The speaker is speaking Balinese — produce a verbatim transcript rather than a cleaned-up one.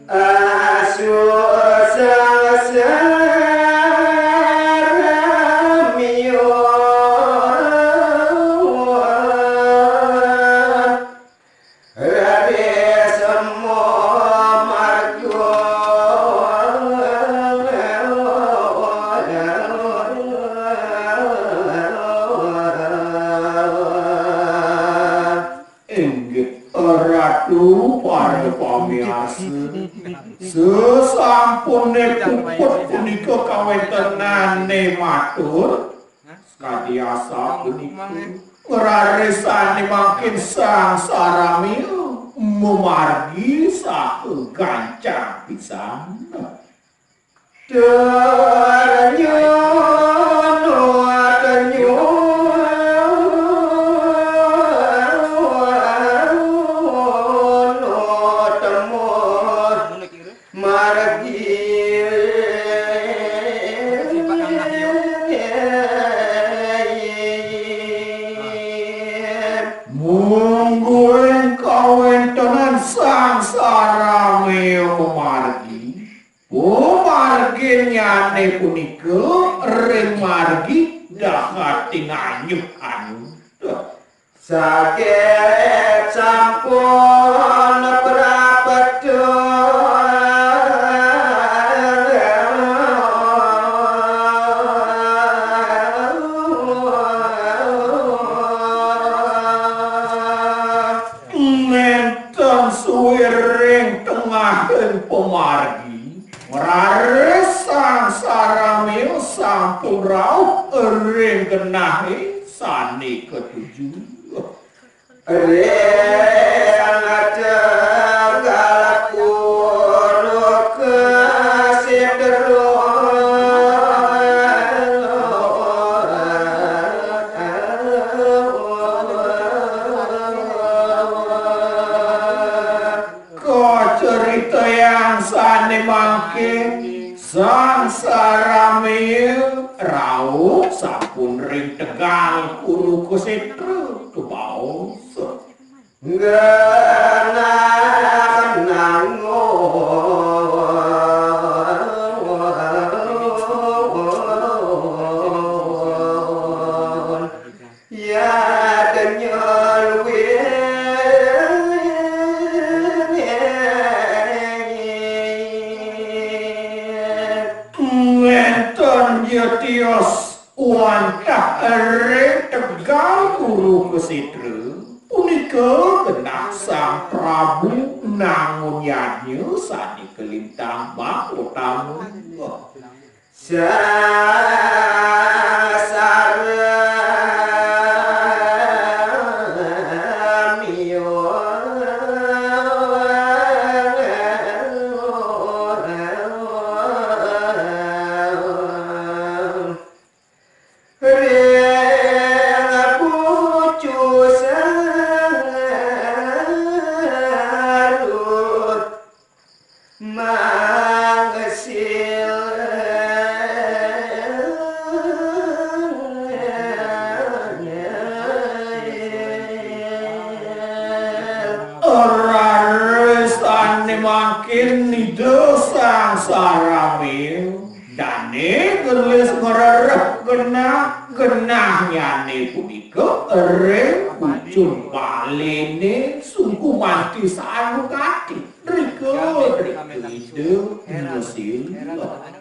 Asu sangsara miyo rabe semua margo. Inggih Ratu, para pamiarsa, sesampune puput punika kawentenane matur, sakadi asapunika rarisane mangkin Sang Saramya mamargi saha gancang pisan. Mungguing kawentenan Sang Saramya mamargi. Pamarginnyane punika ring margi dahating anyuh anu. Saget sampun prapta. Nenten suwiring tengahing pamargi, raris Sang Saramya sampun rauh ring genahe sane katuju. Ring tegal Kurukshetra. Kacaritayang sane mangkin, Sang Saramya rauh sampun ring tegal Kurukshetra, kabaos. Genah nangun. Yadnya luwih. Wenten ya tios wantah ring tegal Kurukshetra, punika genah Sang Prabu nangun yadnya sane kalintang bak utama. Sasar ring pucu sarut. Mangsil. Rarisane mangkin Ida Sang Saramya dane gelis ngrereh genah, genahnyane punika ring ujung balene sungkumanti sanukati. Rika, rika Ida Ngasila.